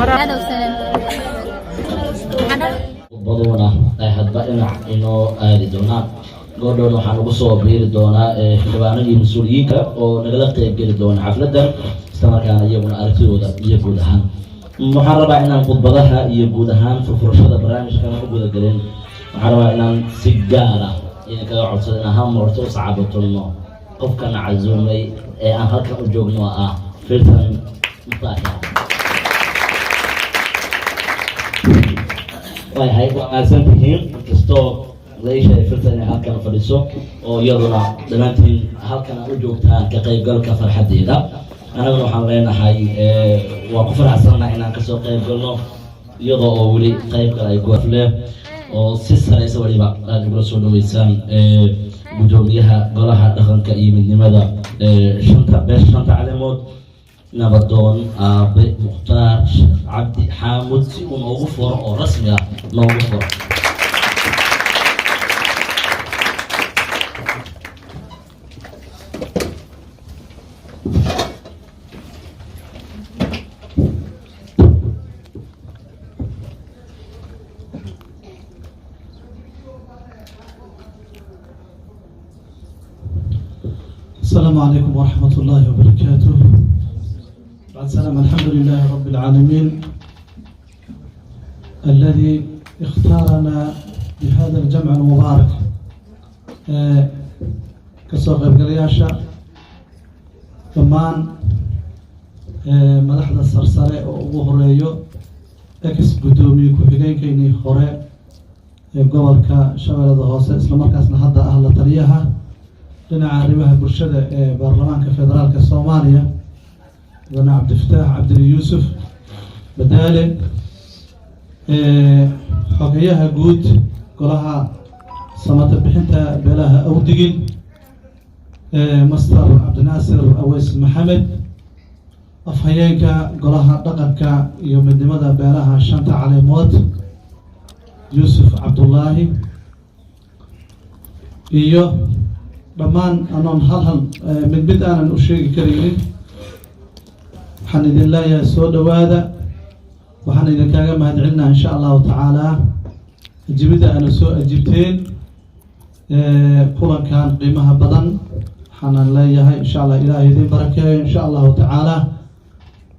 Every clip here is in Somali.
Ahlan wasahlan. Khudbaduuna ay hadba dhinac inoo aadi doonaan. Goordhowna waxaan ugu soo biiri doonaa xildhibaanadii, mas-uuliyiinka oo nagala qeybgeli doona xafladan, islamarkaana iyaguna aragtidooda iyo guud ahaan. Waxaan rabaa inaan khudbadaha iyo guud ahaan furfurashada barnaamijkan u gudagelin. Waxaan rabaa inaan si gaar ah idinkaga codsado inaan hal mar horta u sacabatunno qofkan casuumay ee aan halkan u joogno, oo ah Filsan Daahir. Waayahay, waa mahadsan tihiin. Inkastoo la ii sheegay Filsan inay halkan fadhiso oo iyaduna dhammaantiin halkan aad u joogtaan ka qaybgalka farxaddeeda, annaguna waxaan leenahay waa ku faraxsannahay inaan kasoo qayb galno, iyadoo oo weli qayb kale ay ku leh oo si sareysa weliba aada ugula soo dhaweysaan guddoomiyaha golaha dhaqanka iyo midnimada shanta beesha Shanta Caleemood, nabadoon aabe Mukhtaar Sheekh Cabdi Xaamud, si uu noogu furo oo rasmi ah noogu furo. السلام عليكم ورحمة الله وبركاته. بعد سلام، الحمد لله رب العالمين الذي اختارنا بهذا الجمع المبارك. Kasoo qaybgalayaasha dhammaan, madaxda sarsare oo ugu horeeyo ex guddoomiye ku-xigeenkeynii hore ee gobolka Shabeellada Hoose, islamarkaasna hadda ah la taliyaha dhinaca arrimaha bulshada ee baarlamaanka federaalka Soomaaliya, mudane Cabdifataax Cabdili Yuusuf Madaale, xogeyaha guud golaha samata bixinta beelaha Awdigil, Master Cabdinaasir Aweys Maxamed, afhayeenka golaha dhaqanka iyo midnimada beelaha Shanta Caleemood, Yuusuf Cabdullaahi, iyo dhammaan anoon hal hal mid mid aanan u sheegi karaynin, waxaan idin leeyahay soo dhowaada. Waxaan idinkaaga mahadcelinaha insha Allahu tacaala ajibidda aana soo ajibteen kulankan qiimaha badan. Waxaanan leeyahay insha Allah Ilaah idin barakeeyo insha Allahu tacaala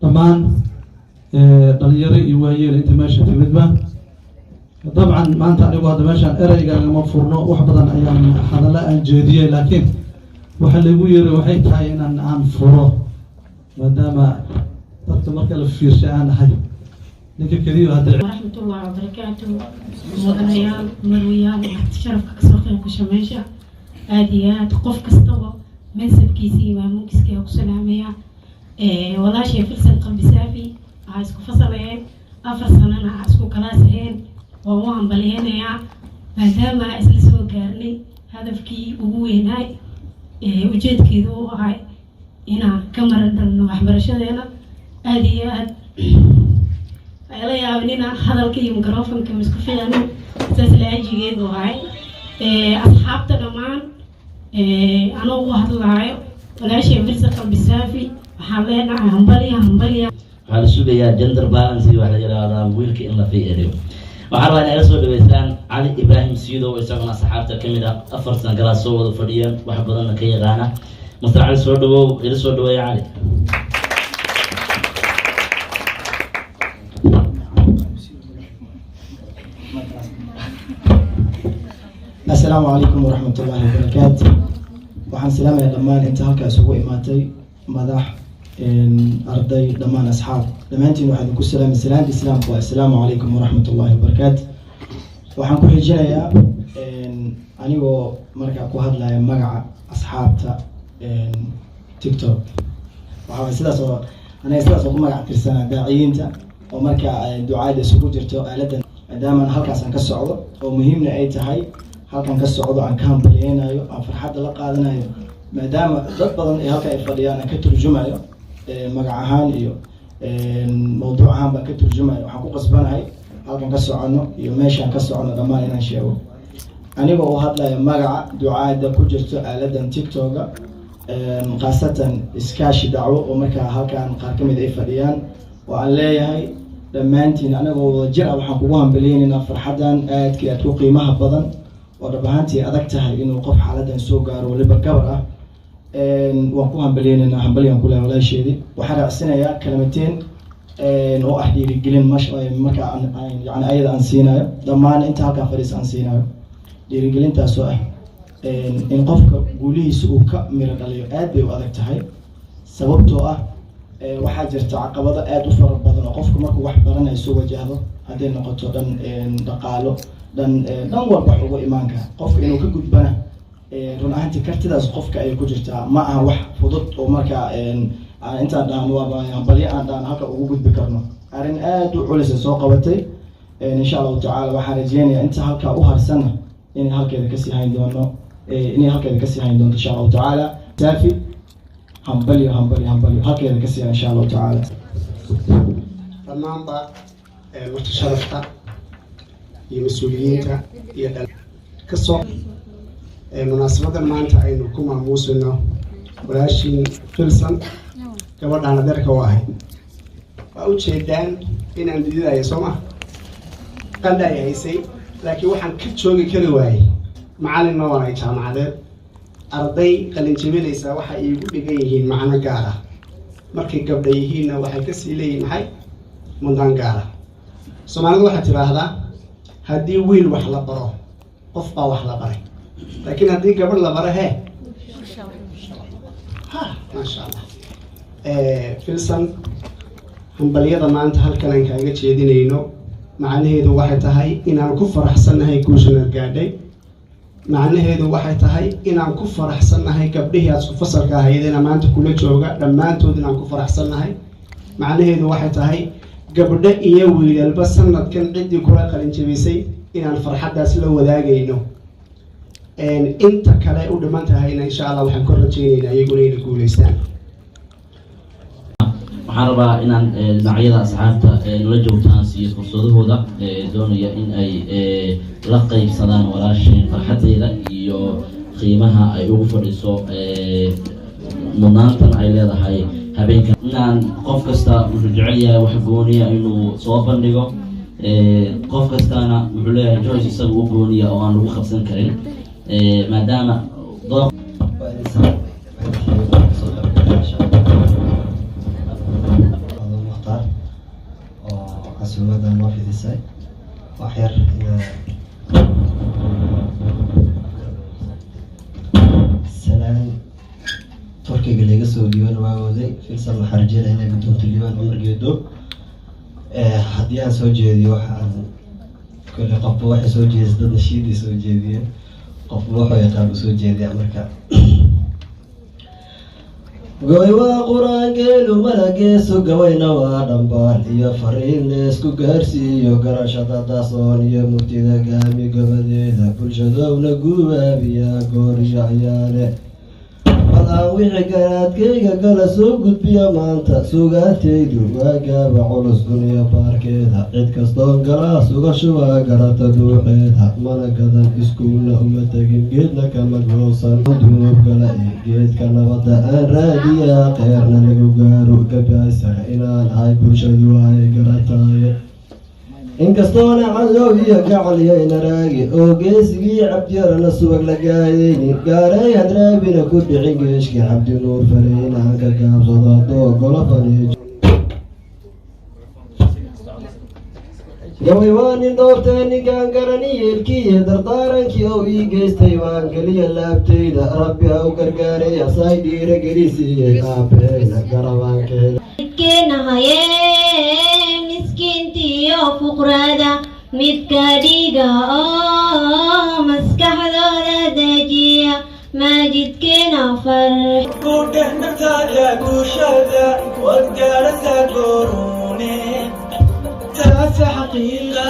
dhammaan dhalinyaro iyo waayeel inta meesha timidba. Dabcan maanta anigu hadda meeshaan ereygagama furno, wax badan ayaan hadalla aan jeediyey, laakiin waxa lagu yiri waxay tahay inaan aan furo, maadaama dadka marka la fiirshay aan ahay ninka keliya hadda. Waraxmat ullahi wabarakaatu. Mudanayaal, marwayaal, marti sharafka kasoo qayb gasha meesha, aada iyo aad qof kastaba mansabkiisa iyo maamuunkiiska ku salaamaya. Walaashay Filsan Qalbi Saafi waxaa isku fasal ahayn 4 sanana, aa isku kalaas ahayn, waan u hambalyeynayaa maadaama isla soo gaarnay hadafkii ugu weynaay ujeedkeedu u ahay inaan ka maran dhalno waxbarashadeena. Aada iyo aad la yaabin inaan hadalka iyo microfonka misku fiicno, saas laajigeed u ahay. Asxaabta dhammaan, anoo u hadlaayo walaashay Filsan Qalbi Saafi, waxaan leenahay hambalya, hambalya. Waxaa la sugayaa gender balance, waxaa la yidhaahdaa wiilka in la fiiriyo. Waxaan rabaa inay la soo dhaweystaan Cali Ibraahim Siidow, isaguna asxaabta ka mid ah, 4 san galaas soo wada fadhiyeen, wax badanna ka yaqaana. Master Cali, soo dhawow, ila soo dhaweeya Cali. Asalaamu calaykum waraxmat ullaahi wabarakaatu. Waxaan salaamayaa dhammaan inta halkaa isugu imaatay, madax, arday, dhammaan asxaab, dhammaantiin waxaa idinku salaamay salaanta islaamka, waa assalaamu calaykum waraxmat ullaahi wabarakaatu. Waxaan ku xijinayaa anigoo markaa ku hadlaya magaca asxaabta TikTok. Waxaa waay sidaas oo aniga sidaas oo ku magac tirsanaa daaciyiinta oo markaa ducaada isugu jirto aaladan, maadaama halkaas aan ka socdo oo muhiimna ay tahay halkan ka socdo, aan ka hambaliyeynayo, aan farxadda la qaadanayo, maadaama dad badan ee halka ay fadhiyaan aan ka turjumayo magac ahaan iyo mawduuc ahaan baan ka turjumayo. Waxaan ku qasbanahay halkan ka socono iyo meeshaan ka socono dhammaan inaan sheego, anigoo u hadlaya magaca ducaada ku jirto aaladan TikToka, khaasatan Iskaashi Dacwo, oo markaa halkan qaar ka mid ay fadhiyaan, oo aan leeyahay Dhammaantiin anagoo wada jir ah waxaan kugu hambaliyeynaynaa farxaddan aadka iyo aad ku qiimaha badan, oo dhab ahaantii adag tahay inuu qof xaaladdan soo gaaro, waliba gabar ah. Waan ku hambaliyeynaynaa, hambalyan ku lehay walaasheedii. Waxaan raacsinayaa kalamateen oo ah dhiirigelin marka yani ayada aan siinayo, dhammaan inta halkaa fadhiisa aan siinayo, dhiirigelintaasoo ah in qofka guulihiisa uu ka miro dhaliyo aad bay u adag tahay, sababtoo ah waxaa jirta caqabado aada u fara badan oo qofku markuu wax baranayo soo wajahdo, hadday noqoto dhan dhaqaalo, dhan walba wax ugu imaan kara. Qofka inuu ka gudbana, run ahaantii kartidaas qofka ayay ku jirtaa. Ma aha wax fudud oo markaa intaan dhahno waaba hambalyo aan dhahno halka ugu gudbi karno. Arrin aada u culisa soo qabatay. Insha Allahu tacaala waxaan rajeynayaa inta halkaa u harsanna inay halkeeda kasii hayn doono, inay halkeeda kasii hayn doonto, insha Allahu tacaala. Saafi, hambalyo, hambalyo, hambalyo, halkeeda kasii hayn, insha Allahu tacaala. Dhammaanba marti sharafta iyo mas-uuliyiinta iyo kasoo munaasabadan maanta aynu ku maamuusino walaashiin Filsan, gabadhaan adeerka u ahay. Waa ujeedaan inaan dididayo, soo ma qandha ay haysay, laakiin waxaan ka joogi kari waayey. Macalinna waan ay jaamacadeed, arday qalinjabinaysaa waxay iigu dhigan yihiin macno gaar ah. Markay gabdha yihiinna waxay kasii leeyihin maxay mudnaan gaara. Soomaalidu waxay tidhaahdaa, haddii wiil wax la baro, qof baa wax la baray, laakiin haddii gabadh la baro, hee ha, maasha Allah. Filsan, hambalyada maanta halkan aan kaaga jeedinayno macnaheedu waxay tahay inaan ku faraxsannahay guushanaad gaadhay. Macnaheedu waxay tahay inaan ku faraxsannahay gabdhihii aad isku fasalka ahaydena maanta kula jooga dhammaantood inaan ku faraxsannahay. Macnaheedu waxay tahay gabdho iyo wiilalba sanadkan ciddii kula qalin jabisay inaan farxaddaas la wadaagayno. Inta kale u dhiman tahayna, insha Allah, waxaan ka rajaynaynaa iyaguna inay guuleystaan. Waxaan rabaa inaan dhinacyada asxaabta nala joogtaan siiyo fursadahooda doonaya in ay la qaybsadaan walaasheen farxaddeeda iyo qiimaha ay ugu fadhiso, mudnaantan ay leedahay habeenkan. Inaan qof kasta wuxuu jecel yahay wax gooniya inuu soo bandhigo, qof kastana wuxuu leeyahay choice isaga u gooniya oo aan lagu qabsan karin, maadaama dooq Waa idin salaamay dhammaantiin kasoo qaybgalayaasha, Adoo Mukhtaar oo casuumadda noo fidisay. Wax yar inaa salaan Turkiga laga soo dhiiban waa waday. Filsan, waxaa rajeynaya inay guddoonto Liibaan Cumar Geedo. Haddii aan soo jeediyo, waxa aan kolley qofba waxay soo jeedisay, dadna shiiday soo jeediyeen, qofba wuxuu yaqaan uu soo jeediyaa. Marka goy waa qur-aangeelu malageesu, gabayna waa dhambaal iyo fariin leesku gaarsiiyo garashada daasoon iyo murtida gaami gabadeeda, bulshadowna gubaabiya gooriyo cayaale. Bal aan wixii garaadkayga kala soo gudbiya maanta, sugaantaydu waa gaaba culus guniyo baarkeeda, cid kastoon galaas uga shubaa garata dhuuxeeda. Mana gadan, iskuulna uma tegin, geedna kama goosan dunuub kale ee geedka nabadda aan raadiyaa, kheerna lagu gaaro gabaysara inaan ahay bulshadu ay garataye. Inkastoona cadow iyo gacal iyo inaraagi oo geesigii Cabdiyarana subag la gaayeyni, gaaray Hadraabina ku dhicin geeshkii Cabdinuur falay, inaan ka gaabsado haddoo golo faniyo. Gabay waa nin dhoortee ninkaan garani yeelkiiyo dardaarankii oo ii geystay waan geliya laabtayda. Rabbi ha u gargaaray, asaay dhiira gelisiiyey, aabaheyna garabaan ka helay. Keenahaye miskiintiyo fuqrada midka dhiga oo maskaxdooda dejiya, maajidkeena farx. Kudheh naftaada guushada waad gaadhataa gooruune, taasa xaqiiqa.